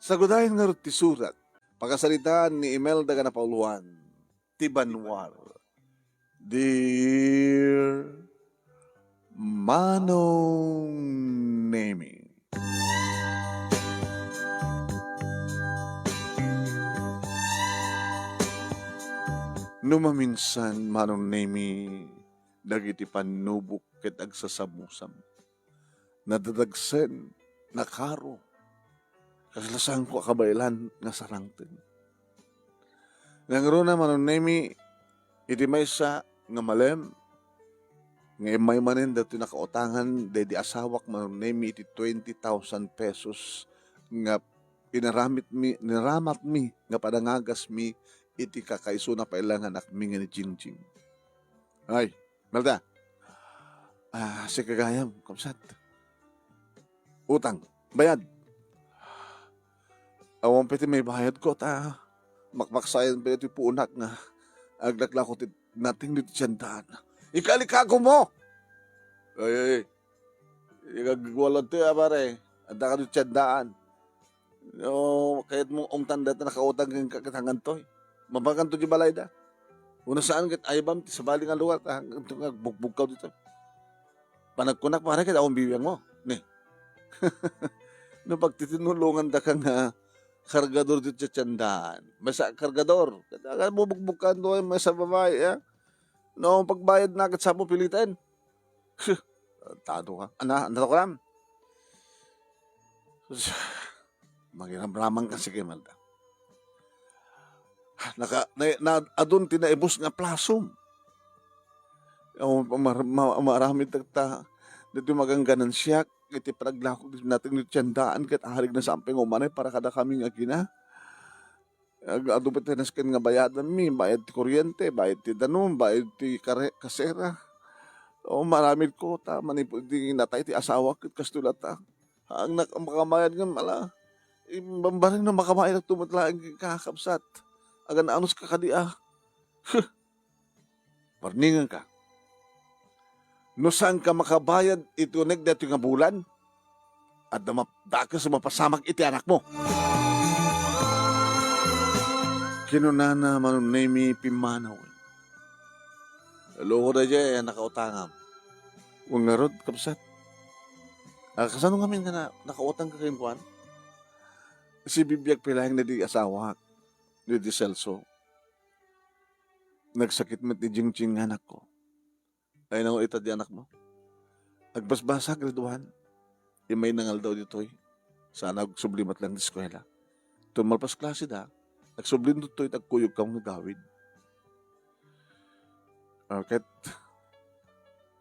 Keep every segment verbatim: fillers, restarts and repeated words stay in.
Sagudayen ngarud ti surat. Pakasaritaan ni Imelda Ganapauluan, ti Banwar. Dear Manong Nemi. No maminsan, Manong Nemi, dagiti pannubok ket agsasamusam. Nadadagsen, nakaro. Kasla saanko a kabaelan nga sarangten. Nangruna, Manong Nemi, iti maysa nga malem, nga immay manen datoy nakautangan daydi asawak, Manong Nemi, iti twenty thousand pesos nga inaramidmi, niramatmi nga panangagasmi iti kakaisuna pay la nga anakmi nga ni Jingjing. Ay, Melda. Ah, sika gayam, kabsat. Utang, bayad. Awan pay ti maibayadko ta makmaksayan pay ti puonak nga aglaklako ti nating ditoy tiendaan. Ikalikako mo! Ay, ay, ay. Ikagwalad to ya, pare. Adda ka ditoy tiendaan. No, kayat mo umtan dayta nakautang kenka ket hangantoy. Mapankanto di balayda. Uno saan ket aybam ti sabali nga lugar ta hanganto nga agbugbugkaw ditoy. Panagkunak, pare, ket awan bibiangmo. Ni. No pagtitinulongandaka nga kargador ditoy tiendaan. Maysa a kargador. Ket aga bubugbugkaanto maysa a babai, a? No, pagbayadna ket sapo piliten. Tado ka. Ana, ano ko lang? Mangiramraman ka, sige, Imelda. Naka-, na-, na-, adun ti naibus nga plasom. O, mar-, ma-, maaramid ta, ditoy magangganansyak, iti panaglako, nating tiendaan, ket aharig na sampay nga umanay para kadakami nga agina. Ag-, adu pay ti nasken nga bayadanmi, bayad ti kuryente, bayad ti danum, bayad ti kare-, kasera. O, maaramidko, ta manipud ti natay ti asawak, ket kastoy latta. Haan nak-, makabayad ngem, ala, im-, barbareng no makabayad ak tumut laeng kakabsat. Agan-anos ka kadi, a. Huh! Warningan ka. No saan ka makabayad iti uneg daytoy nga bulan, adda map-, dakes a mapasamak iti anakmo. Kinunana, Manong Nemi, pimmanawen. Loko daydiay a nakautangam. Wen ngarud, kabsat. A, kasano ngamin nga na-, nakautang ka kenkuana? Sibibiag pay laeng daydi asawak, daydi Celso. Nagsakit met ni Jingjing nga anakko. Ay, nango ita di anakmo? Agbasbasa, grade one. Immay nangaldaw ditoy. Sana agsubli met laeng ti eskuela. Tummalpas klaseda, agsubli ditoy, agkuyogko nga agawid. A, ket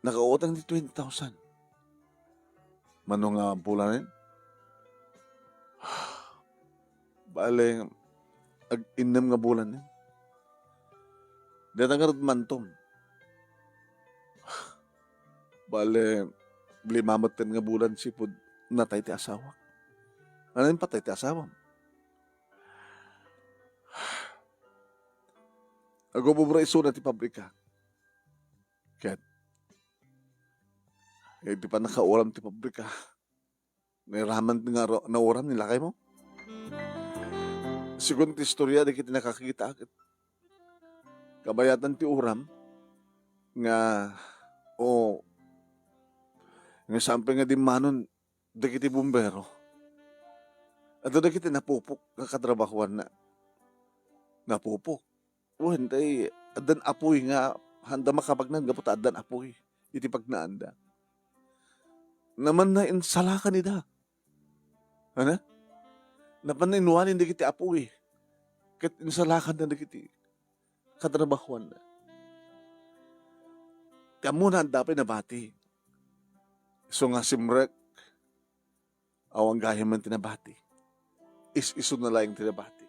nakautang ti twenty thousand. Mano nga bulanen? Bale, ag-innem nga bulanen. Dayta ngarud mantom. Bale, lima metten nga bulan sipud natay ti asawak. Ania, patay ti asawam? Agobobra isuna ti pabrika. Ket, iti pannakauram ti pabrika, nairaman nga ro-, nauram ni lakaymo? Segun ti istorya dagiti nakakita, ket kabayatan ti uram nga, o, nga sampay nga dimmanon dagiti bumbero. Adda dagiti napupok nga katrabahuanna. Napupok. Wen, tay, addan apuy nga haanda makabagnaan gapu ta addan apuy iti pagnaanda. Namanna insalakan ida. Ana? Napanna inwalin dagiti apuy. Ket insalakanna dagiti katrabahuanna. Ti ammona, adda pay nabati. Isu nga simrek, awan gayam ti nabati. Is-isuna laeng ti nabati.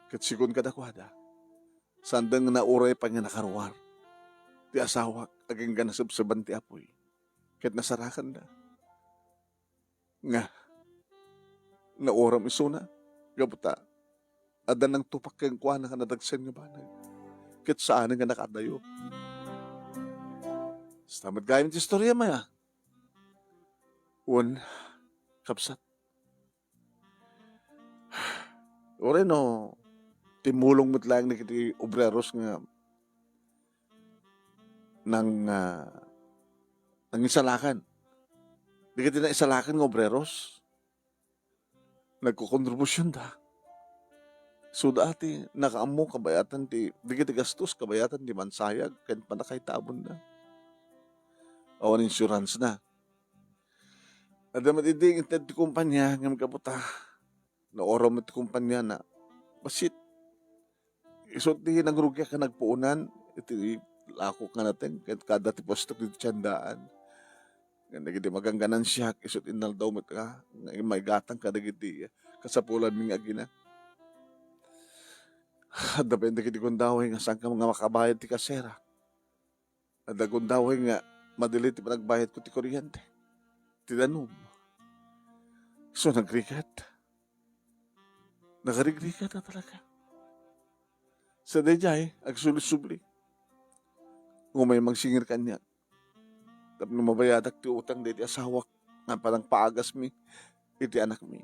Ket segun kadakuada, saanda nga nauray pay nga nakaruar ti asawak agingga nasebseban ti apuy. Ket nasarakanda. Nga, nauram isuna, gapu ta adda nangtupak kenkuana nga nadagsen nga banag. Ket saan nga nakaadayo. Kasta met gayam ti istorya, maya. Wen, kabsat. Uray no, timmulong met laeng dagiti obreros nga nang, ah, nangisalakan. Dagiti naisalakan nga obreros, nagkokontribusionda. Isuda ti nakaammo kabayatan ti, dagiti gastos kabayatan ti mansayag ken pannakaitabonna. Awan insurance na. Adda met idi inted ti kumpanya ngem gapu ta nauram met ti kumpaniana. Bassit, isu ti nangrugiak nga nagpuonan iti lakok nga nateng ket kada ti puestok iti tiendaan. Ngem dagiti maganganansiak, isu ti inaldaw met nga, nga maigatang kadagiti kasapulanmi nga agina. Adda pay dagiti gundaway nga saan ka nga makabayad ti kasera. Adda gundaway nga madili ti panagbayadko ti kuryente, ti danum. So, nagrigat. Nakarigrigat a talaga. Sa daydiay, agsulisubli. Umay mangsingir kaniak. Tapno mabayadak ti utang daydi asawak, nga panangpaagasmi iti anakmi.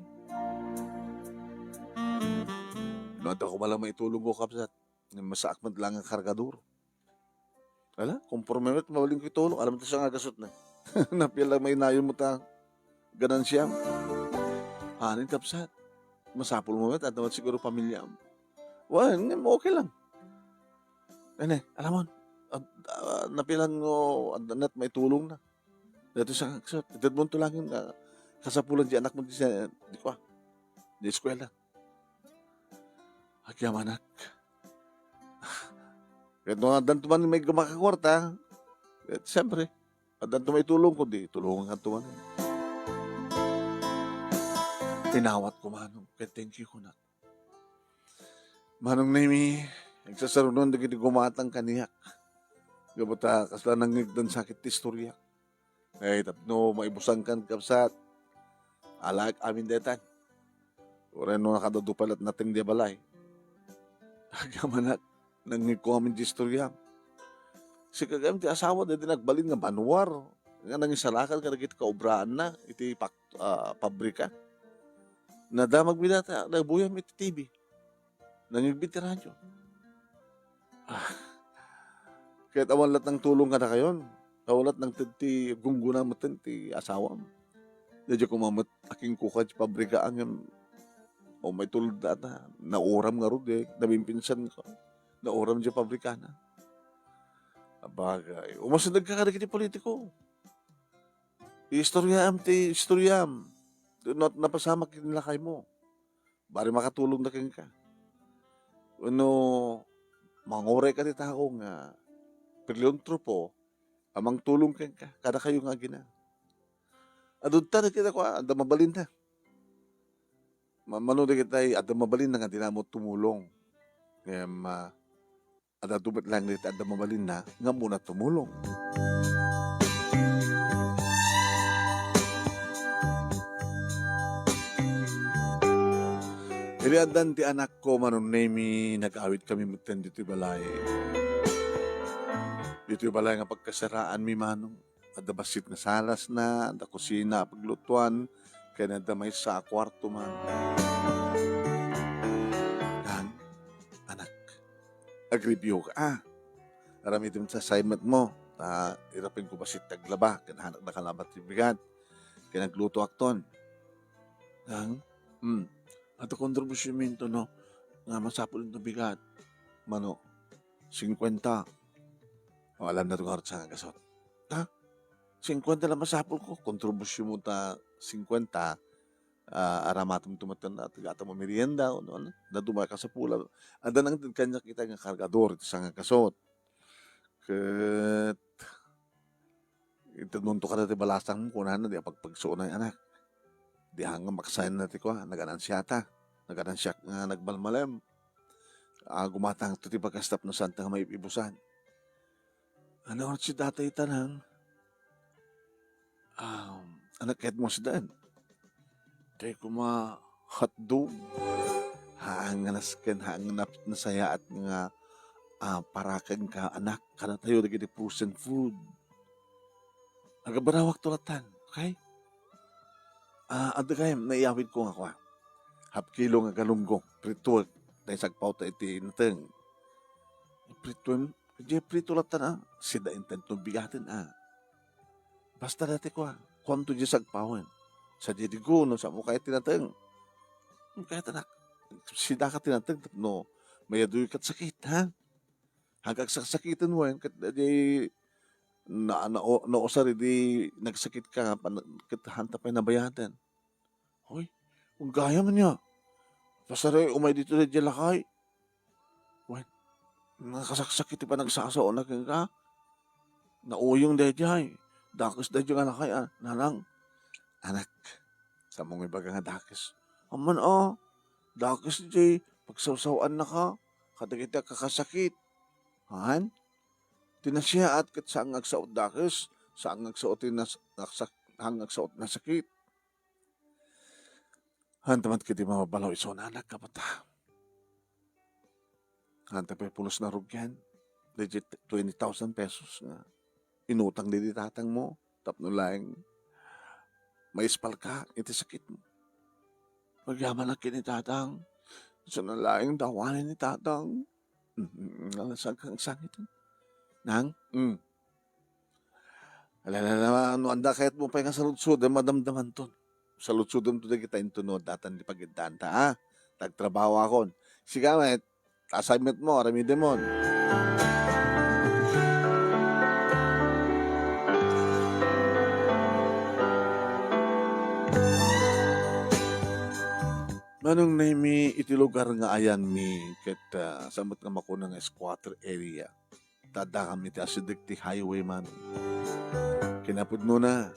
No, adda koma lang maitulongko, kabsat, nga masaak met lang nga kargador. Ala, komporme met, mabalinko itulong. Alam mo, ito siya nga gasot na. Napial lang mainayon mo ta ganansiam. Hanin, kabsat. Masapul mo met, adda met siguro pamiliam. Wen, ngem okay lang. Ene, alam mo, ad-, ah, napilan mo, adda met maitulong na. Dito sa, sa, dito mo tulangin, ah, kasapulan di anak mo di sa, di kwa, di eskwela. Agyamanak. Ket no, addan tuman may gumakakuarta, ket siyempre, addan tuman itulong ko, di tulungan ka tuman. Tinawat ko, Manong, ket thank you ko na. Manong Nemi, agsasarunon dagiti gumatang kaniak. Gapu ta kasla nangngegdan sakit ti istorya. Ay, tapno maibusan kan, kabsat. Alaek amin detan. Uray no nakadadu pay lat nateng di balay. Agyamanak, nangngegko amin di istorya. Sika gayam ti asawa, daydi nagbalin nga banwar. Nga nangisalakan kadagiti kaobraanna iti pak-, ah, pabrika. Nadamag mi data, nagbuyam iti T V. Nangigbi ti radyo. Ah, ket awan lat nangtulong kadakayon. Awan lat nangted ti gunggona metten ti asawam. Daydiay koma met akingkuka ti pabrika ngem, o, maitulod data, nauram ngarud, eh, nabimpinsan ko. Nauram ti pabrikana. Abagay, umasideg ka kadagiti politiko. Istoryaam ti istoryaam. No napasamak iti lakaymo, bari makatulongda kenka. Wenno, manguray ka ti tao nga pilantropo a mangtulong kenka, kadakayo nga agina. Adu ta, nakita ko, ah, adda mabalinna. Ma-, mano dagitay adda mabalinna nga dina met tumulong. Ngem, ah, adda met laeng dagiti adda mabalinna nga ammona tumulong. Idi addan ti anakko, Manong Nemi, nag-awid kami metten ditoy balay. Ditoy balay nga pagkasaraanmi, Manong. Adda bassit nga salasna, adda kusina a paglutuan, ken adda maysa a kuarto man. Nang, anak, agreview ka, ah. Aramidem ti assignment mo, ta irapenko bassit ti aglaba, ken hanakda kalaba ti bigat, ken aglutoakton. Nang, hmm, adda kontribusyonmi, no, nga masapul ti bigat. Mano, singkuenta. O, alam na to nga oras nga gasot. Ha? Singkuenta lang masapul ko. Kontribusyon mo ta singkuenta, ah, aramatem to met, ah, taga-, atam a merienda, o, ano, na dumay ka sa pula. Adda nang kanya kita nga kargador, iti sanga gasot. Ket, itedmonto kada ti balasang mo, kunana, di apagpagsuonay, anak. Di nga maksayan na ti kua, naganansiata. Naganansiak nga nagbalmalem. Ah, gumatang to ti bagas tapno saan ta nga maibusan. Ano, si tatay tanang? Um, anak, ket mo sidan. Tay kuma hotdog. Haan nga nasken, haan nga nap-, nasayaat nga, ah, paraken ka, anak, kada tayo dagiti frozen food. Agabarawak to latan, okay? Ah, adda kay naiyawid ko nga kua. hapkilo nga galunggong, prituek, ta isagpawta iti nateng. Prituem, diay prito latta a, sida intento bigaten a. Basta dati kua, kuanto diay sagpawen. Sadiay digo, no, samo kayat ti nateng. Kayat anak, sidaka ti nateng, tapno mayaduy kat sakit, ha? Hagagsaksakiten wen, ket di na, na, nausar idi nagsakit ka, pan-, ket hanta pay nabayadan. Hoy, gayam nia. Pasarek, umay ditoy daydiay lakay. Wen, nakasaksakit ti panagsasaona kenka. Nauyong daydiay. Dakes daydiay nga lakay, a, nanang. Anak, saanmo nga ibaga nga dakes? Amman a, dakes diay pagsawsawaannaka kadagiti agkakasakit. Haan? Ti nasiaat ket saan nga agsaot dakes, saan nga agsaot ti nas-, naksak-, saan nga agsaot nasakit. Haan ta met ketdi mababalaw isuna, anak, kapata. Haan ta pay pulos nga rugian, daydiay twenty thousand pesos nga inutang daydi tatangmo tapno laeng maispalka iti sakitmo. Agyamanak ken ni tatang, isuna laeng dawanen ni tatang. Mm, mm, saan ka agsangit? Nang? Mm. Ala, ala, ala, no adda kayatmo pay nga saludsodem, madamdamanton. Saludsodemto dagita inton no addatan ti pagiddaanta, a? Ta agtrabahokon. Sika met, assignmentmo, aramidemon. Manong Nemi, iti lugar nga ayanmi ket, ah, saan met nga makuna nga squatter area. Ta addakami iti asideg ti highway man. Kinapudnona,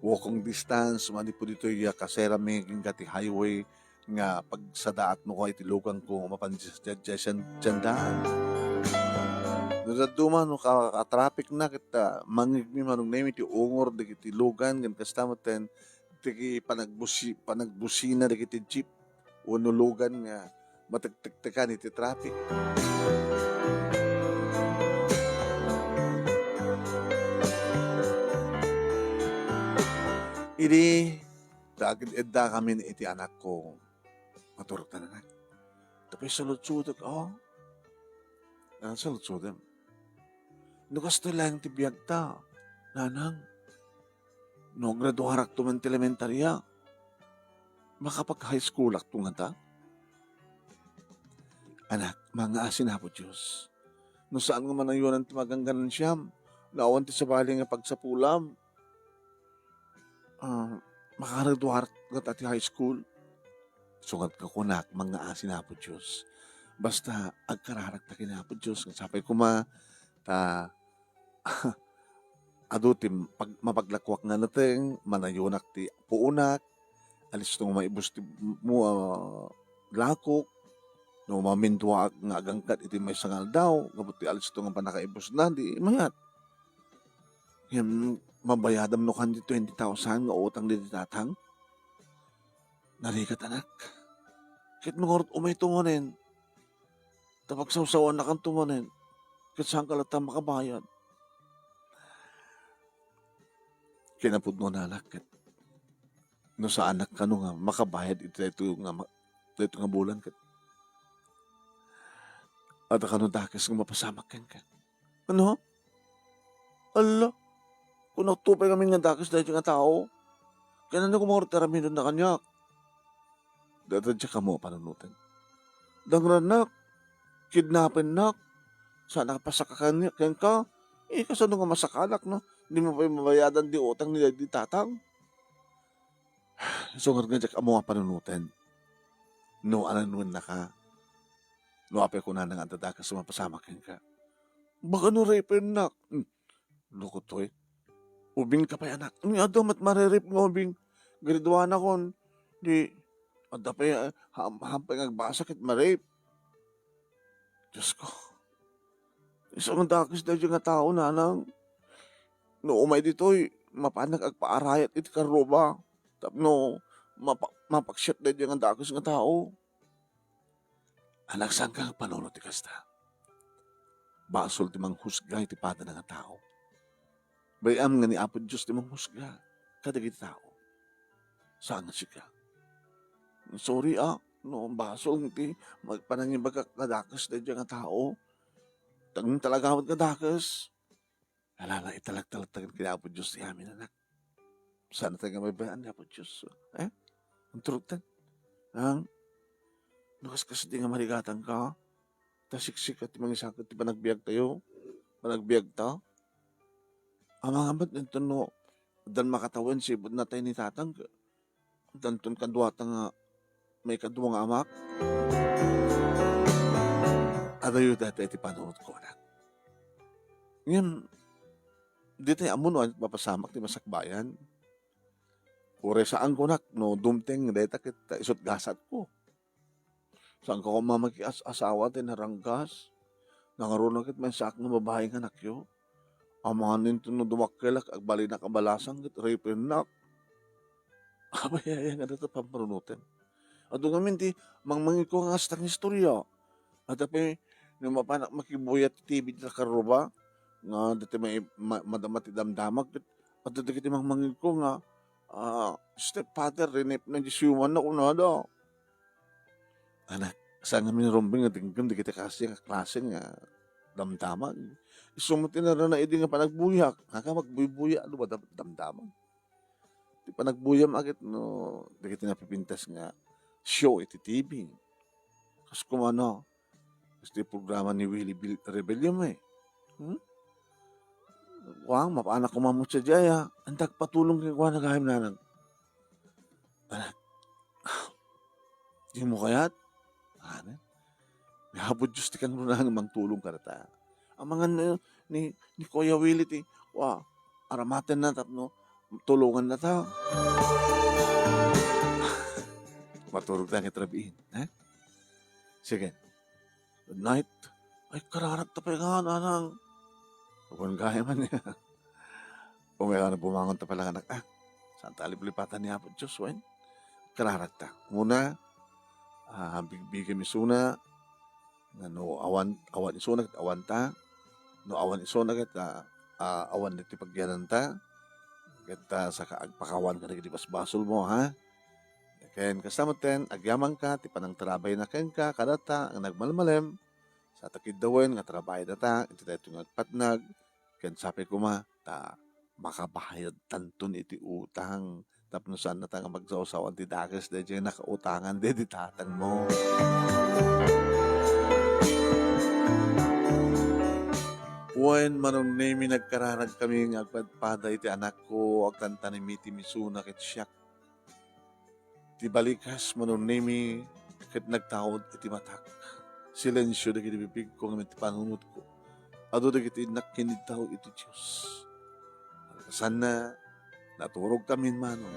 walking distance manipud ditoy a kaserami kenka ti highway nga pagsadaatmo iti luganko mapan diay, diay, diay sian-, siandaan. No dadduma, no ka-, ka-trafficna ket, ah, mangngegmi, Manong Nemi, ti ungor dagiti lugan ken kasta metten ti panagbusi-, panagbusina dagiti jeep wenno lugan nga matektektekan iti traffic. Idi, ta aged-eddakamin iti anakko, maturog ta, anak. Tapay saludsodek, a? A, saludsodem. No kastoy laeng ti biagta, nanang, no graduarakto man ti elementaria, makapag-high schoolakto ngata? Anak, mangngaasin Apo Dios. No saan nga manayunan ti magangganansiam, no awan ti sabali nga pagsapulam, ah, makagraduar ngata ti high school? Isu nga kunak, mangngaasin Apo Dios. Basta agkararagta ken Apo Dios, nga sapay koma ta adu ti pag-, mapaglakoak nga nateng, manayunak ti puonak, alisto nga maibus ti mu-, ah, lakok, no mamintuaak nga agangkad iti maysa nga aldaw, gapu ti alisto nga pannakaibusna, di mayat. Ngem mabayadam no kan ti twenty thousand nga utang diti tatang? Narigat, anak. Ket mangarud umayto manen, ta pagsawsawaannakanto manen, ket saanka latta makabayad. Kinapudnona, anak, ket no saanak kano nga makabayad iti daytoy nga ma-, daytoy nga bulan, ket adda kano dakes nga mapasamak kenka. Ano? Alla, kunakto pay ngamin nga dakes daytoy nga tao. Ket ania koma ti aramidenda kaniak? Dayta diak ammo a panunoten. Dangrannak, kidnapennak, saan a pasakakan kenka. Eh, kasano nga masakanak, no? Dimo pay mabayadan ti utang ni, ni tatang. Isu ngarud nga diak ammo a panunoten. No, ananuen naka. No, apay kunana nga adda dakes a mapasamak kenka. Baka no rapennak. Hmm. Loko toy. Ubing ka pay, anak. Ni adda met marerep nga ubing. Graduanakon. Di, adda pay, ah, ham-, hampay nga agbasa ket marep. Dios ko. Isu nga dakes daydi nga tao, nanang. No umay ditoy, mapanak agpaarayat iti karruba. Tapno mapa-, mapaksiat daydi nga dakes nga tao. Anak, saanka nga agpanunot ti kasta? Basol ti manghusga iti padana nga tao. Bay-am nga ni Apo Dios ti manghusga kadagiti tao. Saan nga sika. Sorry, ah. no, basol ti mag-, panangibagak nga dakes daydiay nga tao. Tagna talaga met nga dakes. Ala, italagtalagta ken ni Apo Dios ti amin, anak. Saan tayo nga mabayaan ni Apo Dios? Eh? Ang turugtan. Ang, no, kas-, kas di nga marigatanka, ta siksika ti mangisakit ti panagbiag tayo. Panagbiag ta. Amangan met daytoy no, dan makatawen sipud natay ni tatang, danton kaduata nga maikadua nga amak. Adayo dayta iti panunotko, anak. Ngem, di tayo ammo no ania ti mapasamak ti masakbayan. Uray saanko, anak, no dumteng dayta ket isut gasatko. Saanka koma makias-asawa ti naranggas? Nangaruna ket maysaak nga babai nga anakyo. Amangan daytoy no dumakkelak, agbalinak a balasang ket refernak. Apay aya nga dayta pammanunotem? Adu ngamin ti mangmangiko nga kasta nga istorya. Adu pay no mapanak makibuya ti T V ti karruba nga daytoy mai-, ma-, madama ti damdamag ket adu dagiti mangmangiko nga, ah, stepfather, rinepna diay siumanna kunada. Anak, saan ngamin rumbeng nga denggem dagiti kasdiay nga klase nga damdamag. Isu met ti narana idi nga panagbuyak. Ania nga magbuybuya, adu ba dam-, damdamag? Ti panagbuyam a ket no dagiti napipintas nga show iti T V. Kas kumano, kas ti programa ni Willie Bil-, Rebellion, eh. Hmm? Kuan, mapanak koma met sadiay, ah. Ania ti agpatulong kenkuana gayam, nanang? Anak, dimo kayat? Amen. Ni Apo Dios ti kangruna nga mangtulong kadata. Amangan ni, ni, ni Kuya Willie ti, wa, aramatenna tapno tulongannata. Maturog ta ket rabiin, eh? Sige. Good night. Ay, kararagta pay nga, nanang. Wen gayam man. Umay ano, bumangon ta pay la nga anak, ah. Saan ta liplipatan ni Apo Dios, wen? Kararagta. Muna, ah, bigbigam isuna, nga no awan, awan isuna ket awanta, no awan isuna ket, ah, ah, awan ti pagyananta, ket, ah, saka agpakawan kadagiti basbasolmo, ha? Ken kasta metten, agyamanka ti panangtarabayna kenka kadata nga nagmalmalem, sa ta kiddawen nga tarabaydata, iti daytoy nga agpatnag, ken sapay koma ta makabayadtanton iti utang tapno saannata nga magsawsawan ti dakes daydiay nakautangan daydi tatangmo. Wen, Manong Nemi, nagkararagkami nga agpadpada iti anakko, agtantanimi ti misuna ket siak. Ti balikas, Manong Nemi, ket nagtaud iti matak. Silensio dagiti bibigko ngem iti panunotko, adu dagiti innak kiniddaw iti Dios. Kalpasanna, naturogkamin, Manong.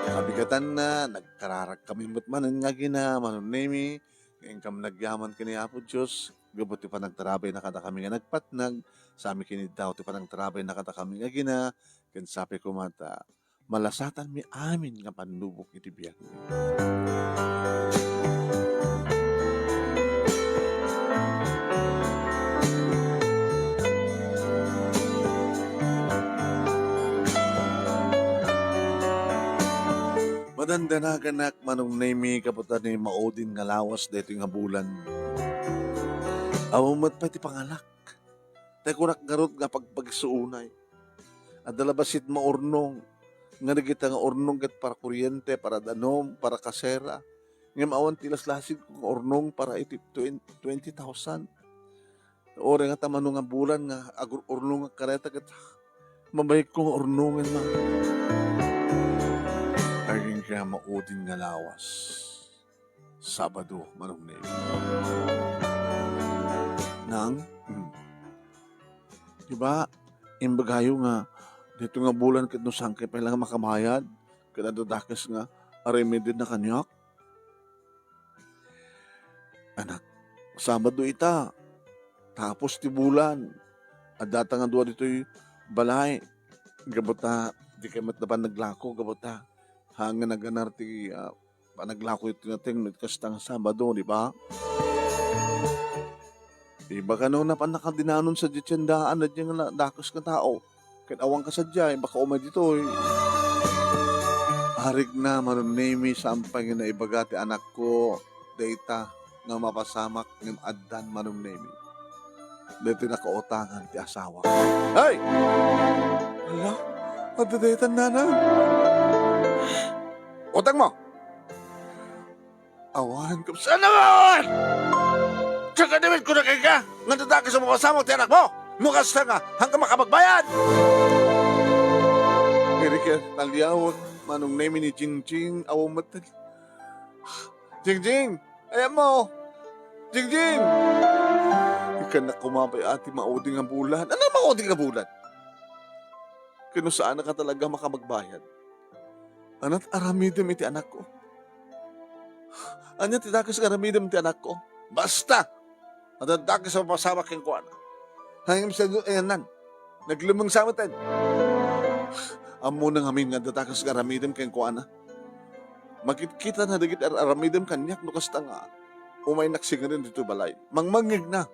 Kabigatanna, nagkararagkami met manen nga agina, Manong Nemi, nga inkami nagyaman ken ni Apo Dios, gapu ti panagtarabayna kadakami nga nagpatnag, sami kiniddaw ti panagtarabayna kadakami nga agina, ken sapay koma ta malasatanmi amin nga pannubok iti biagmi. Madandanaganak, Manong Nemi, gapu ta ni maudin nga lawas daytoy nga bulan. Awan met pay ti pangalak. Tay kunak ngarud nga pagpagsuonay. Adda la bassit maurnong. Nga dagita nga urnong ket para kuryente, para danum, para kasera. Ngem awan ti laslasig nga urnong para iti twen-, twenty thousand. Uray nga ta mano nga bulan nga agur-urnong nga kareta ket mabayagko nga urnongen man. Agingga maudin nga lawas. Sabado, Manong Nemi. Nang? Hmm. Di ba, imbagayo nga, dito nga bulan ket no sangkay pay lang makabayad, ket adda dakes nga aramidenna kaniak. Anak, Sabado ita, tapos ti bulan, addata nga dua ditoy balay, gapu ta, di kay met napan naglako, gapu ta, ha, nga naganar ti, ah, panaglako iti nateng no kasta nga Sabado, di ba? Di ba kano napan nakadinanon sa di tiendaan na di nga na-, dakes nga tao? Ket awan ka sadiay, baka umay ditoy. Arigna, Manong Nemi, saan pay nga naibaga ti anakko dayta nga mapasamak ngem addan, Manong Nemi. Daytoy nakautangan ti asawa. Hey! Hala, adda daytan, nanang. Utang mo! Awan, kabsat naman! Diak nga adda met kunana kenka, nga adda dakes a mapasamak ti anakmo! No kasta nga, haanka makapagbayad! Iri ket naliawek, Manong Nemi, ni Jingjing, awan met. Jingjing! Ayanmo! Jingjing! Ikkannak koma pay a ti maudi nga bulan. Ano maudi nga bulan? Ket no saanka talaga makapagbayad, ania ti aramidem iti anakko? Ania ti dakes nga aramidem iti anakko? Basta! Adda dakes a mapasamak kenkuana. Ngem sa ayanna, naglemmeng sa met. Ammona ngamin nga adda dakes nga aramidem kenkuana. Makitkitana dagiti ar-aramidem kaniak no kasta nga umaynak singaren ditoy balay. Mangmangngegna.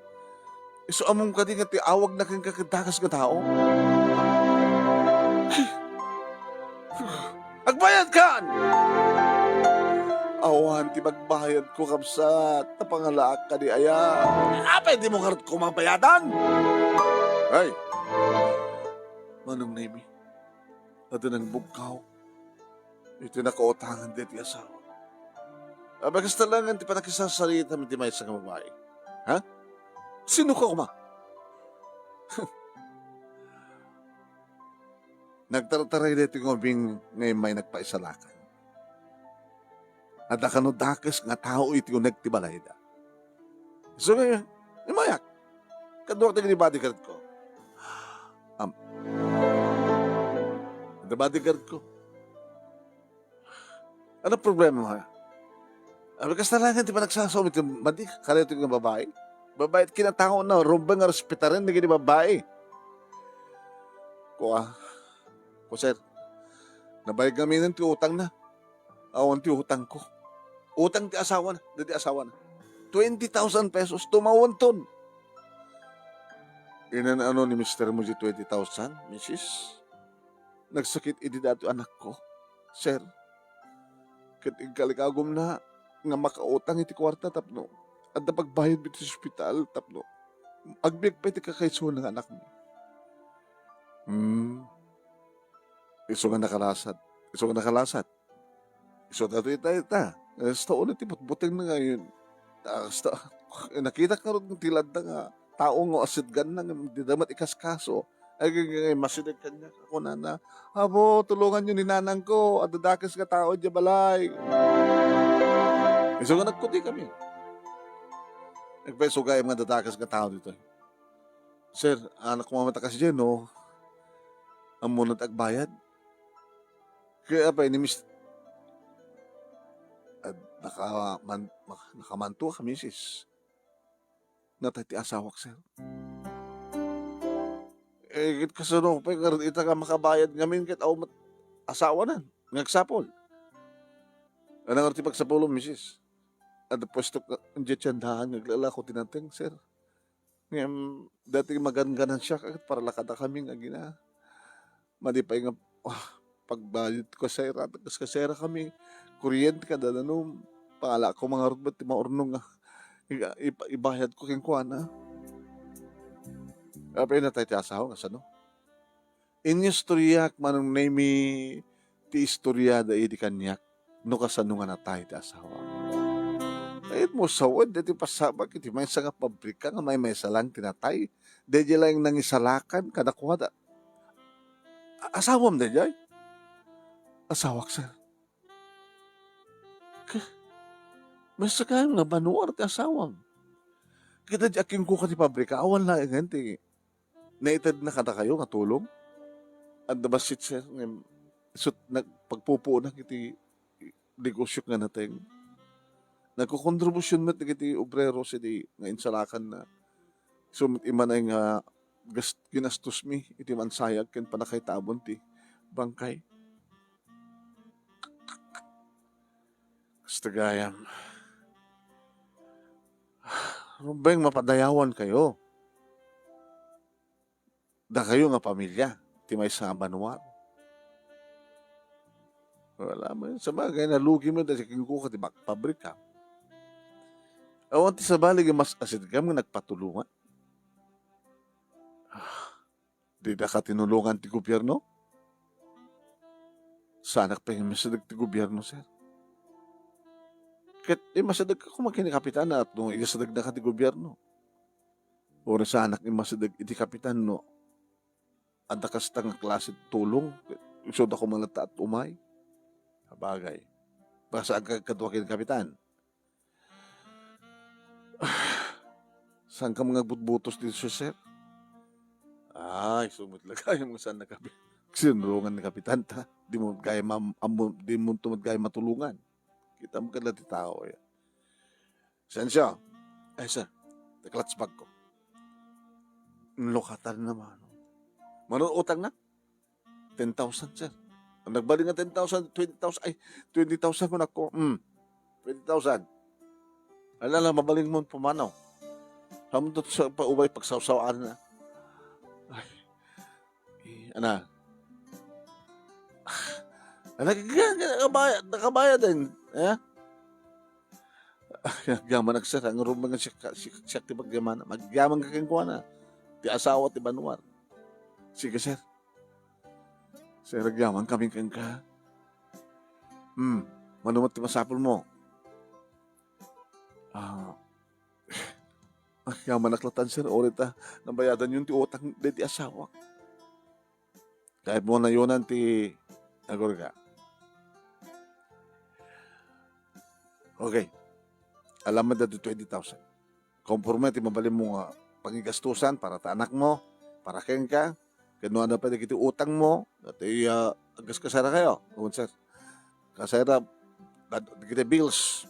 Isu ammom kadi nga ti awagna kenka ket dakes nga tao? Agbayadkan! Awan ti pagbayadko, kabsat. Napangalaak kadi aya? Apay dimo ngarud koma bayadan? Ay! Manong Nemi, adda nangbugkaw iti nakautangan daytoy asawa. Apay kasta laengen ti pannakisasaritam iti maysa nga babai? Ha? Sinoka koma? Nagtartaray daytoy nga ubing nga immay nagpaisalakan. Adda kano dakes nga tao iti uneg ti balayda. Isu nga, immayak. Kaduak dagiti bodyguard ko. Am, adda bodyguard ko. Ano problema mo, ha? Apay kasta laengen ti panagsasaom iti madi, kadaytoy nga babai. Babai, kinataona, rumbeng nga respetaren dagiti babai. Kua, ko, sir, nabayag ngamin ti utangna. Awan ti utangko. Utang ti asawana, dagiti asawana. Twenty thousand pesos, tumawenton. Inan-ano ni mister mo di twenty thousand, misis? Nagsakit idi daytoy anakko, sir. Ket inkalikagumna nga makautang iti kuarta tapno adda pagbayad iti ospital tapno agbiag pay ti kakaisuna nga anakmi. Hmm. Isu nga nakalasat. Isu nga nakalasat. Isu daytoy ita, ita. Kasta ulit ti butbuteng na ngayon. Kasta, nakitak ngarud ti ladda nga tao nga asidgan na nga di da met ikaskaso. Ay, ay, ay, ay, masideg kaniak. Kunana, "Apo, tulonganyo ni nanangko. Adda dakes nga tao idiay balay." Isu nga nagkutikami. Nagpaisugaem nga adda dakes nga tao ditoy. "Sir, anak mo mata kasi dyan, no? Ammona ti agbayad?" Kaya apay ni Mis-, ad-, naka-, man-, mak-, nakamantua ka, misis. Natay ti asawak, sir. Eh, ket kasano pay ngarud ita nga makabayad ngamin ket awan met asawanan nga agsapul? Ano nga ti pagsapulom, misis? Adda puesto ka, diay tiendahan nga aglalako ti nateng, sir. Ngem, daytoy maganganansiak ket para la kadakami nga agina. Madi pay nga, ah, pagbayad ko, sir, kas-, kasera kami, kuryente kada danum, pangala ko mangarud met ti maurnong nga iga-, ipa-, ibayad ko kenkuana. Apay natay ti asawa nga sano? Inistoriak, Manong Nemi, ti istoriada idi kaniak no kasano nga natay ti asawa. Kayatmo sawen, daytoy pasabak iti maysa nga pabrika nga maymaysa lang ti natay. Daydiay laeng nangisalakan kadakuada. A-, asawam daydiay? Asawak, sir. Ka-, maysa kayat nga banuar ti asawam. Ket daydiay a kenkuka ti pabrika, awan laengen ti naitedna kadakayo nga tulong? Adda bassit, sir, ngem isut' nagpagpupuonak iti negosiok nga nateng. Nagkokontribusion met dagiti obrero sidi nga insalakanna. Isu met immay nga gas-, ginastosmi iti mansayag ken pannakaitabon ti bangkay. Kasta gayam. Rumbeng mapadayawankayo. Dakayo nga pamilia ti maysa a banua. Wala man. Sabagay, nalugi man dayta kenkuak ti magpabrika. Awan ti sabali nga mas asidegam nga nagpatulongan. Ah, didaka tinulongan ti gobierno? Saanak pay nga imasideg ti gobierno, sir. Ket imasidegka koma ken ni kapitan, no iyasidegna ka ti gobierno. Uray saanak imasideg iti kapitan no adda kasta nga klase ti tulong, isuda koma latta at umay. Sabagay. Basta agkadua ken ni kapitan. Saan ka nga agbutbutos dito, sir? Ay, sumutla kayo mga saan nakabi. Sinurungan ni kapitan ta. Di mo kaya ma-, ammo-, di mo tumad kaya matulungan. Kita mo kadla ti tao, ya. Sensyo. Ay, sir. Ti clutch bag ko. Lukatan naman. Mano utang na? Ten thousand, sir. Ang nagbalik nga ten thousand, twenty thousand, ay, twenty thousand ko nako. Hmm. Twenty thousand. Ala lang, mabaling mo pumanaw. Hamuntot sa paubay, pagsawsawan na. Ay. Eh, ana. Ana, nakabayad, nakabayad din. Eh? Agyaman ak, sir, ang rumang siya, siya, siya, ti pagyaman. Magyaman ka kenkuana. Ti asawa ti banwar. Sige, sir. Sir, agyaman kami kenka. Hmm, mano met ti masapul mo? Ah, agyaman ak latan, sir, uray ta nabayadan yon ti utang daydi asawak. Kayat mo nayonan ti agurga. Okay. Alam mo dati twenty thousand. Konforme ti mabalin mo nga pangigastusan para ta anak mo, para kenka, ken no adda pay dagiti utang mo, dati, ah, agkaskasara kayo. Wen, sir. Kasara, dagiti bills.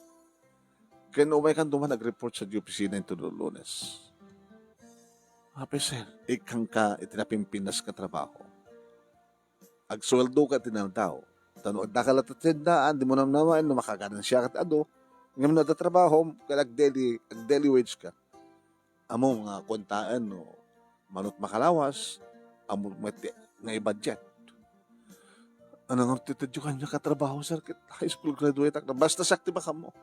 Ken umay kan duman nag-report sa opisina inton Lunes. Apay, sir, ikkanka iti napimpinas nga trabaho. Agsueldo ka iti naldaw. Ta no adda ka latta ti sendaan, di mo namnamaen no makaganansia ka ti adu. Ngem no adda trabaho, ket ag-daily, ag-daily wage ka. Ammo nga kuentaen no manut makalawas, ammo met nga i-budget. Ano nga ti tudyo kanya ka trabaho, sir? Ket high school graduate ak na. Basta siak ti makammo.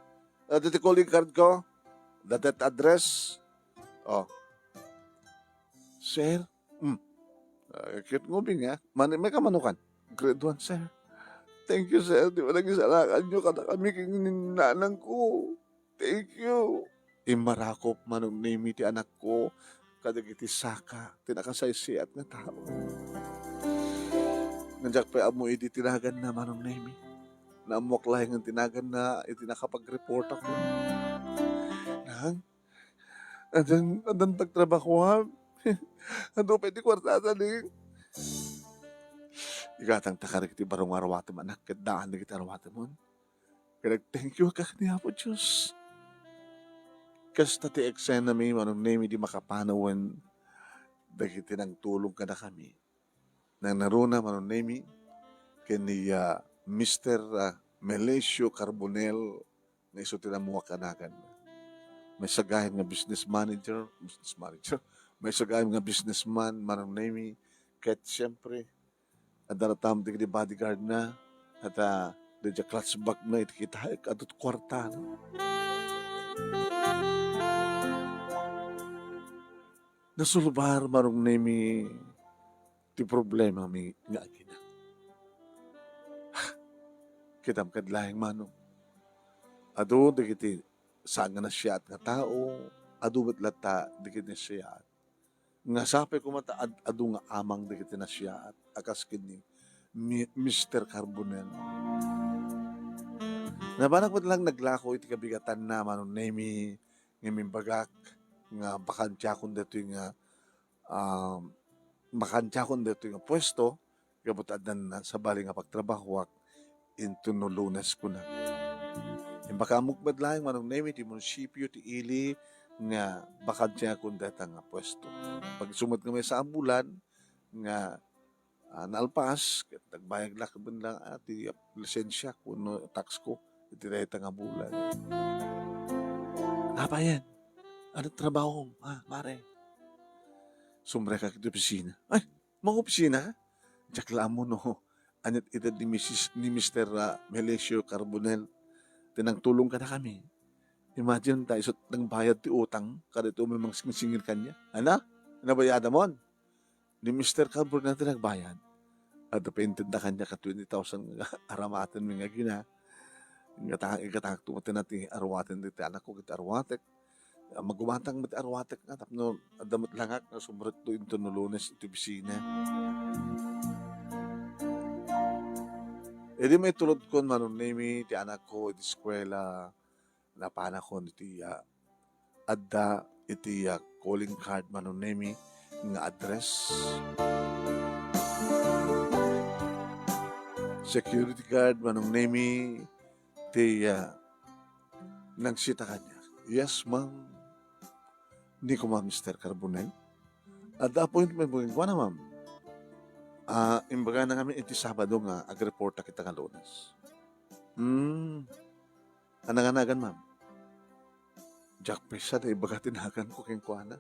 Adda ti calling card ko. Adda ti address. Oh. Sir? Hmm. Ah, cute movie nga. Mani, may kamanukan. Grade one, sir. Thank you, sir. Di ba nagisalakan nyo kada kami king nanang ko? Thank you. Immarakop, Manong Nemi, ti anak ko kadagiti saka ti nakasaysayaat nga tao. Ngem diak pay ammo idi tinagan na, Manong Nemi. Naammoak laeng nga tinagan na iti nakapag-report ako. Nang, adan, adan pagtrabahoam. Adu pay ti kuarta, Neng. Igatang ta kadagiti baro nga arwatem, anak, ket daan dagiti arwatemon. Ket nag-thank you ka ken ni Apo Dios. Kasta ti eksenami, Manong Nemi, di makapanawen dagiti nangtulong kadakami. Nangngaruna, Manong Nemi, ken ni, ah, Mister, ah, Melesio Carbonel, nga isu ti nammuak a nagan. Maysa gayam nga business manager, business manager, maysa gayam nga businessman, Manong Nemi, ket siyempre, adda latta met dagiti bodyguard na, ket, ah, daydiay clutch bag na iti kitaek, adu ti kuarta na. Nasulbar, Manong Nemi, ti problemami nga agina. Kitam kad laeng, Manong. Adu dagiti saan nga nasiaat nga tao, adu met latta dagiti nasiaat. Nga sapay koma ta ad-, adu nga amang dagiti nasiaat a kas ken ni Mi-, Mister Carbonel. Nabanak met lang naglako iti kabigatanna, Manong Nemi, nga imbagak nga bakantiakon daytoy nga, ah, bakantiakon daytoy nga puesto, gapu ta addan sabali nga pagtrabahoak inton no Lunes kuna. Imbaganak met laeng, Manong Nemi, ti munisipio ti ili nga bakantiakon dayta nga puesto. Pag isu met nga maysa a bulan nga, ah, nalpas, ket nagbayag la ket man lang, ah, ti lisensia wenno tax ko iti dayta nga bulan. Apayen? Ano trabahom, ah, pare? Sumrekak iti opisina. Ay, mangopisina? Diak la ammo no Aniat ida ni Misis ni Mister, ah, Melesio Carbonell ti nangtulong kadakami. Imagine ta, isu't nagbayad ti utang kadaytoy a mangsingsingir kaniak. Ana? Nabayadamon? Ni Mister Carbonell ti nagbayad. Adda pay intedna kaniak a twenty thousand nga aramatenmi nga agina. Ingata-, ingatangakto metten a ti aruaten dagiti anakko ket aruatek. Ah, magumatang met ti aruatek nga tapno adda met langak nga sumrekto intono Lunes iti opisina. Idi maitulodkon, Manong Nemi, ti anakko iti eskuela, napanakon iti, ah, adda iti, ah, calling card, Manong Nemi, nga address. Security guard, Manong Nemi, ti, ah, nangsita kaniak. "Yes, ma'am." Ni koma, "Mister Carbonell, adda appointment mo kenkuana, ma'am. Ah, imbagana ngamin iti Sabado nga agreporta kita nga Lunes." "Hmm. Anang-anagan, ma'am?" "Jack Pesa ti ibaga ti naganko kenkuana."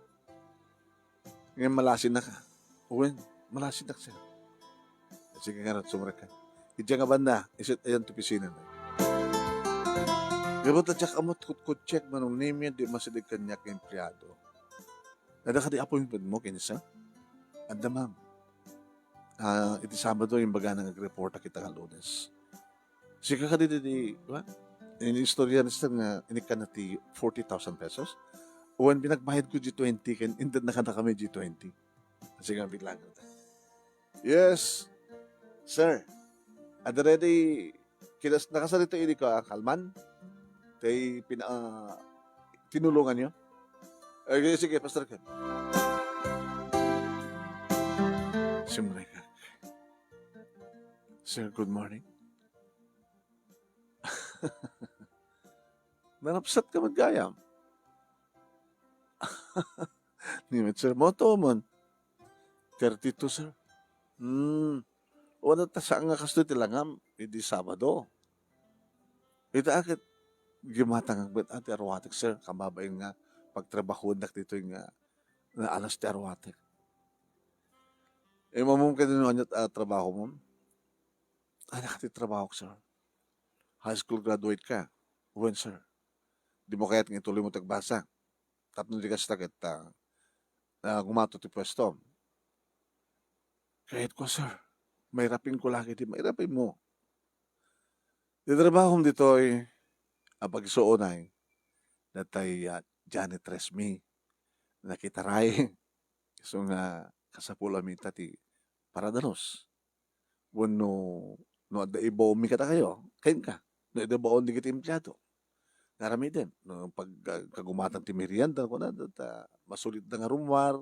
"Ngem malasinak, a?" "Wen, malasinak, sir." "Sige ngarud, sumrekka. Idiay nga banda, isu't ayan ti opisina." Gapu ta diak ammo ti kutkuttiek, Manong Nemi, di masideg kaniak nga empleado. "Adda kadi appointment mo ken isa?" "Adda, ma'am. Ah, iti Sabado, imbagana nga agreporta kita nga Lunes." "Sika kadi ti, di, wa? Inistorya ni sir nga inikkanna ti forty thousand pesos? Wen, pinagbayadko G twenty ken intedna kadakami G twenty." Sige, bilang. "Yes, sir. Adda ready, kinas-, nakasarita idi ka, kalman? Tay pina-, ah, tinulungan niyo?" "Eh, sige, pastor ka." Simrekak. "Sir, good morning." "Narapsatka met gayam." "Ni met, sir, mo to man?" "Thirty-two, sir." "Hmm. Wala ta saan nga kastoy ti langam idi Sabado. Ita a ket gimatangak met a ti aruatek, sir, kababain nga pagtrabahoendak ditoy nga naalas ti aruatek." "Imamom ket no aniat a trabaho mo?" "Ania kadi ti trabahok, sir?" "High school graduate ka?" "Wen, sir." "Dimo kayat nga ituloy mo ti agbasa tapno di kasta ket, ah, ah, gumato ti puestom?" "Kayatko, sir. Mairapinko la ket di mairapinmo." "Ti trabahom ditoy, a pagsuonay, natay, ah, janitress mi. Nakitaray. Isu nga kasapul a mita ti paradalus. Wenno no adda ibaonmi kadakayo, kenka. No adda baon dagiti empleado, nga aramiden. No pag, ah, kagumatang ti merienda, kuna, ta, ta, masulitda nga rummuar,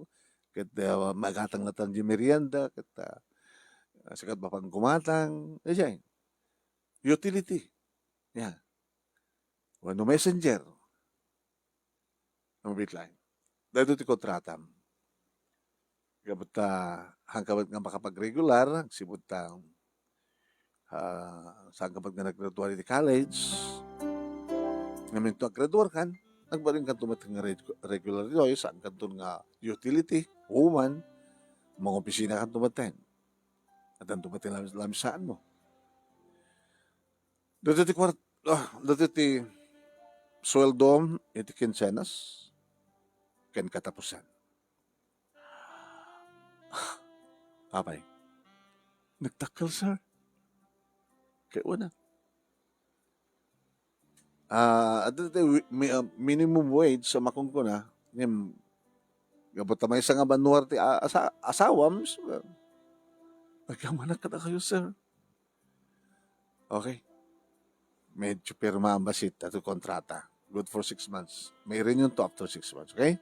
ket, ah, magatang latta ti merienda, ket, ah, sika met mapan gumatang, idiay. Utility. Ya. Wenno messenger." Ang bitlaen. Daytoy ti kontratam. Gapu ta, saan ka met nga makapagregular, agsipud ta, ah, saan ka met nga naggraduar iti college. Ngamin to aggraduar kan, nagbalin kanto met nga reg-, regular ditoy, saan kanto nga utility, woman, mangopisina kanto met ten. At anto met ti lam-, lamsaan mo. Daytoy ti kuart-, ah, daytoy ti sueldom iti kinsenas ken katapusan. Apay, nagdakkel, sir. Kay una, ah, adda ti wi-, mi-, ah, minimum wage a makunkuna, ngem, gapu ta maysa nga banua ti a-, asa-, asawam, so, ah, agyamanak kadakayo, sir. Okay. Medyo pirma ang basit ato kontrata. Good for six months. May renew to after six months, okay?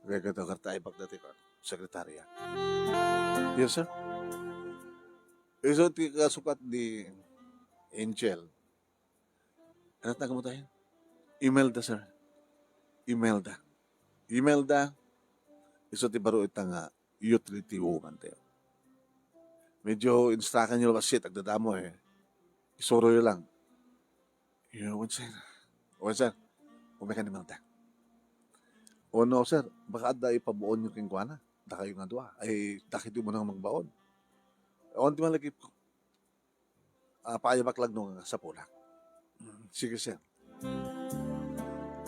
Okay, kato karta ay pagdati ko. Sekretarya. Yes, sir. Isu ti kasukat ni Angel. Ano tawag mo tayo? Imelda, sir. Imelda. Imelda. Isu ti baro ita nga utility woman tayo. Medyo instruction nyo labasit, agdadamo eh. Isuro nyo lang. Yo, wen, sir. Wen, sir. Umay ka ni Imelda. O no, sir. Baka adda ipabaon nyo kenkuana. Dakayo nga dua. Ay, dakayo mo nang magbaon. Awan ti malagipko. Ah, paayabak lang no nga sapulak. Mm, sige, sir.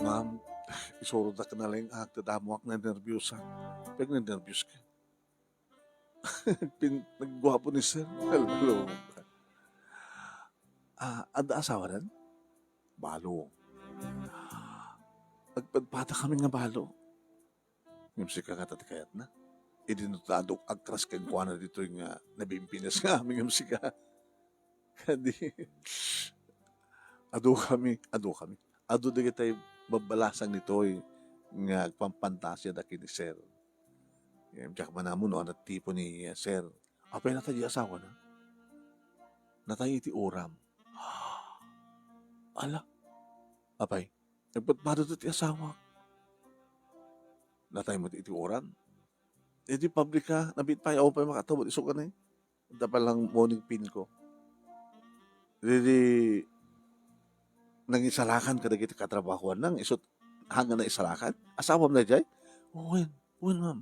Ma'am, isurodak na lang, ah, tadamoak, nanerbios, ah. Pag nanerbios ka. Pin-, nagguapo ni sir. Hello. Ah, adda asawanan? Balo. Nagpadpada kami nga balo. Ngem sika ngata ti kayatna. Idi no ta adu agkras kenkuana ditoy nga nabimpinas nga amin ngem sika. Kadi, adu kami, adu kami. Adu dagitay babbalasang ditoy nga agpampantasia da ken ni sir. Ngem diak manammo no ania ti tipo ni, eh, sir. Apay natay di asawana? Natay iti uram. Ala, apay, nagpadpada ti asawa. Natay met iti uram. Iti public ka, nabiit pay, awan pay makatawa, isu ka na eh. Ita pa lang morning pain ko. Didi, nangisalakan kadagiti katrabahoan nang, isut, hanga na isalakan? Asawam na jay? Wen, wen, ma'am.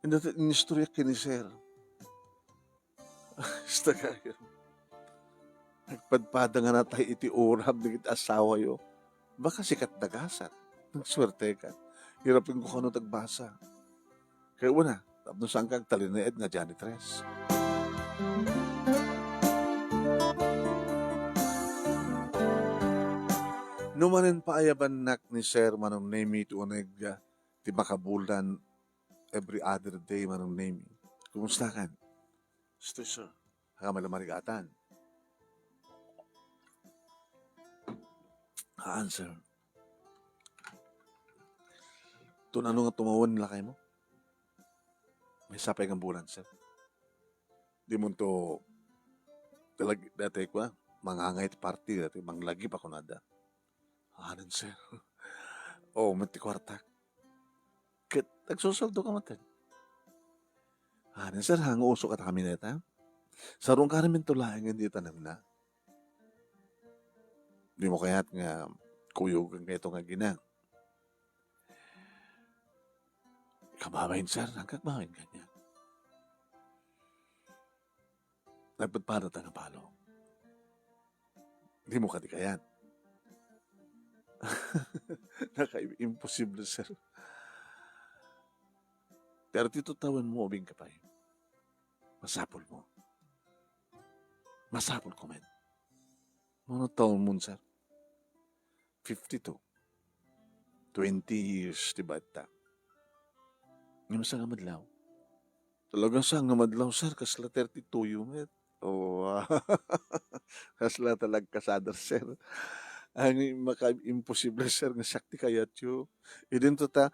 Inda ti inistorya ken ni sir. Basta kayo. Nagpadpada nga natay iti uram dagiti asawayo. Baka sikat dagasat. Nagsuerte ka. Irapen ko kano tagbasa. Kaya una, tapno saan ka agtalinaed nga janitress. Numanen paayabannak ni Sir Manong Nemi ti uneg, ah, ti makabulan every other day, Manong Nemi. Kumusta kan? Stay, sir. Haka malamarigaatan. Haan, sir. Tun ano nga tumawen lakay mo? May sapay nga bulan, sir. Di mo to talag-, dati ko, ah, mangangay ti party, dati manglagip ako nada. Anan, sir. Oh, met ti kwarta. Ket agsusueldo ka met. Anan, sir, ha, nga uso ka ta kami neta. Sarong ka rin mentulayan nga di tanem na. Di mo kayat nga kuyog nga ito nga ginang. Kababain, sir, ang kagbabain kanya. Nagpadpada ta nga balo. Di mo kadi kayat. Naka-, imposible, sir. Pero ti tawen mo, ubing ka pay. Masapul mo. Masapul ko, men. Mano taon mo, sir? Fifty-two. Twenty years ti batta. Ngem sa nga madlaw. Talaga sa nga madlaw, sir, kasla thirty-two yo met. Oh, kasla talag kasadar, sir. Ang maka-, imposible, sir, nga siak ti kayatyo. Idin to ta,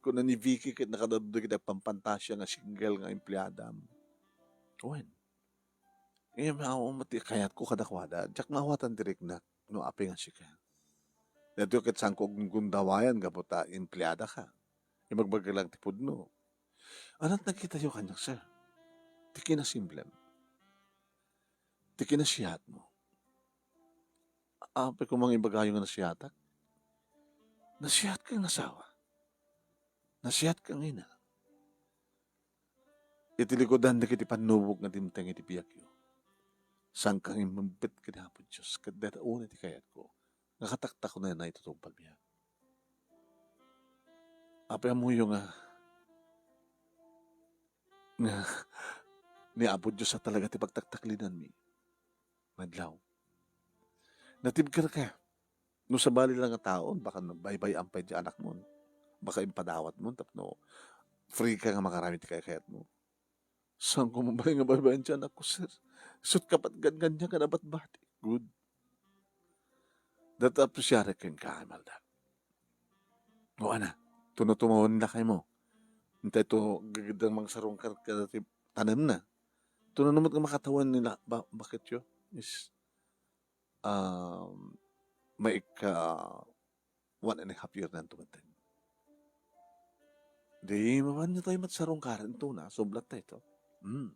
kuna ni Vicky ket nakadaddo kita pampantasia nga single nga empleadam. Wen. Eh, mao met ti kayatko kadakuada. Diak maawatan ti riknak no apay nga sika. Daytoy ket saanko gundaway gapu ta empleada ka. Imbagbaga lang ti pudno. Anat nakitayo kaniak, sir? Ti kinasimblem. Ti kinasiatmo. Apay ko mangibagayo nga nasiatak? Nasiat ka nga asawa. Nasiat ka nga ina. Iti likudan dagiti pannubok nga dimteng iti biagyo, saan ka nga immembet ken Apo Dios, ket dayta unay ti kayatko nga kataktakunen a itutungpalmi. Apay ammoyo nga, nga ni Apo Dios a talaga ti pagtaktaklinanmi. Madlaw. Natibker ka. No sabali lang nga taon, baka baybay-an pay ti anakmon. Baka impadawatmon tapno free ka nga makaramid ti kaykayatmo. Saan ko mabalin nga baybay-an ti anakko, sir? Isut' kapatgan kaniak nga nabatbati. Good. Dayta apto siarek kenka, Imelda. O, ana, tuno tumawen lakaymo. Intay to gagidang mangsarungkar kadati tanemna. Tuno no met nga makatawen ni la-, ba-, baketyo? Is, um, maikka one and a half year na tumaten. Di, mapan nyo tayo matsarungkar, ito na, sublat tayo to. Hmm.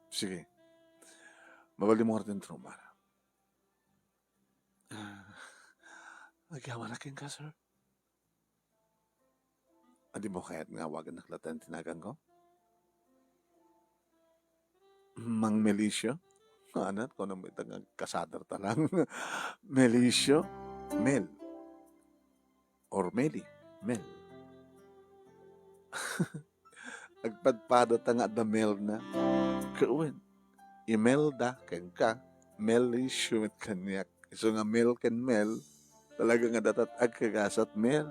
Sige. Mabalin mo nga rin trauma. Ah, agyamanak kenka, sir. Adi mo kayat nga awagan nak latan tinagan ko? Mang Melisio? Anat, kuno met nga agkasadar ta lang. Melisio? Mel. Or Meli? Mel. Agpadpadata nga adda Mel na. Kawen. Imelda kenka, Melisio met kaniak. Isu nga Mel ken Mel, talaga nga datat agkagasat Mel.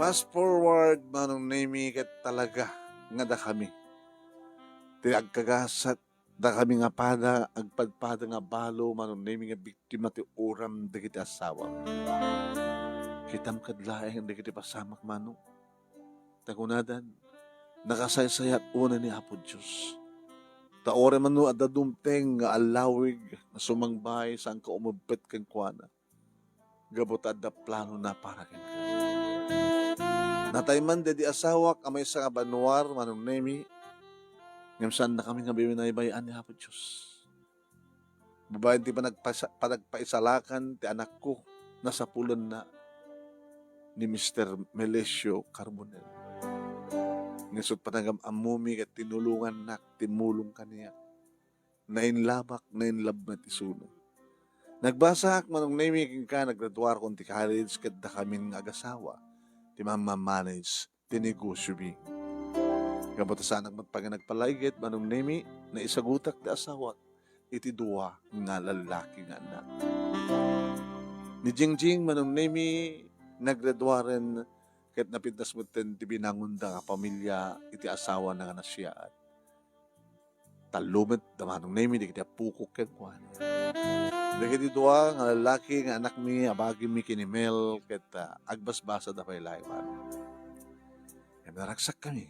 Fast forward, Manong Nemi, ket talaga nga dakami ti agkagasat, dakami nga pada, agpadpada nga balo, Manong Nemi, nga biktima ti uram dagiti asawa. Kitam kad laeng dagiti pasamak, Manong. Ta kunadan, nakasaysayat unay ni Apo Dios. Ta uray man no adda dumteng nga allawig nga sumangbay, saanka umebbet kenkuana. Gapu ta adda planona para kenka. Natay man daydi asawak a maysa nga banua, Manong Nemi, ngem saannakami nga binaybay-an ni Apo Dios. Babaen ti panagpasa-, panagpaisalakan ti anakko, nasapulenna ni Mister Melesio Carbonell. Ngasut panagam-ammumi ket tinulongannak, timmulong kaniak. Nainlabak, nainlab met isuna. Nagbasaak, Manong Nemi, kenka, naggraduarkon ti college ket dakamin nga agasawa ti mammamanage ti negosiomi. Gapu ta saanak met pay nga nagpalaigit, Manong Nemi, naisagutak ti asawak iti dua nga lallaki nga annak. Ni Jingjing, Manong Nemi, naggraduaren ket napintas metten ti binangonda nga pamilia iti asawana nga nasiaat. Tallo met da Manong Nemi dagiti appokok kenkuana. Dagiti dua nga lallaki nga anakmi, abagimi ken ni Mel, ket, ah, agbasbasada pay laeng, Manong. Ngem naragsakkami.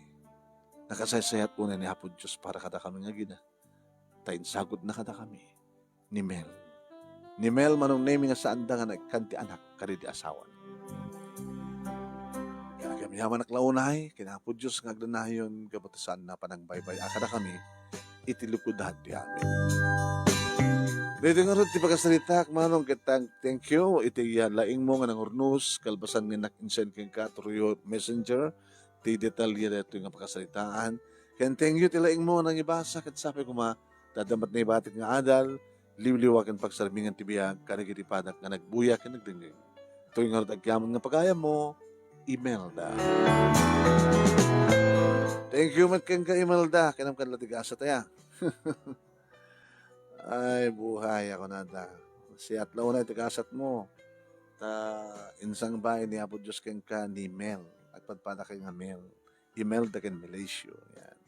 Nakasaysayat unay ni Apo Dios para kadakami nga agina, ta insagutna kadakami ni Mel. Ni Mel, Manong Nemi, nga saanda nga naikkan ti anak kadagiti asawana. Kanagyamyamanak la unay ken Apo Dios nga agdanayon gapu ta saanna panagbaybay-a kadakami iti lukodan ti amin. Daytoy ngarud ti pakasaritaak, Manong, ket thank, thank you iti, ah, laingmo nga nangurnos, kalpasan nga nak-insend kenka through your messenger ti detalye daytoy nga pakasaritaan. Ken thank you ti laingmo nga nangibasa ket sapay koma ta adda met naibatik nga adal, liwliwa ken pagsarmingan ti biag kadagiti padak nga nagbuya ken nagdengngeg. Toy ngarud agyamanen nga pagayammo, Imelda. Thank you met kenka, Imelda. Kinam kan la ti gasat aya. Ay, buhay, a kunada. Siat la unay ti gasatmo. Ta insangbaen ni Apo Dios kenka ni Mel. Agpadpada kay nga Mel. Imelda ken Melesio. Yan.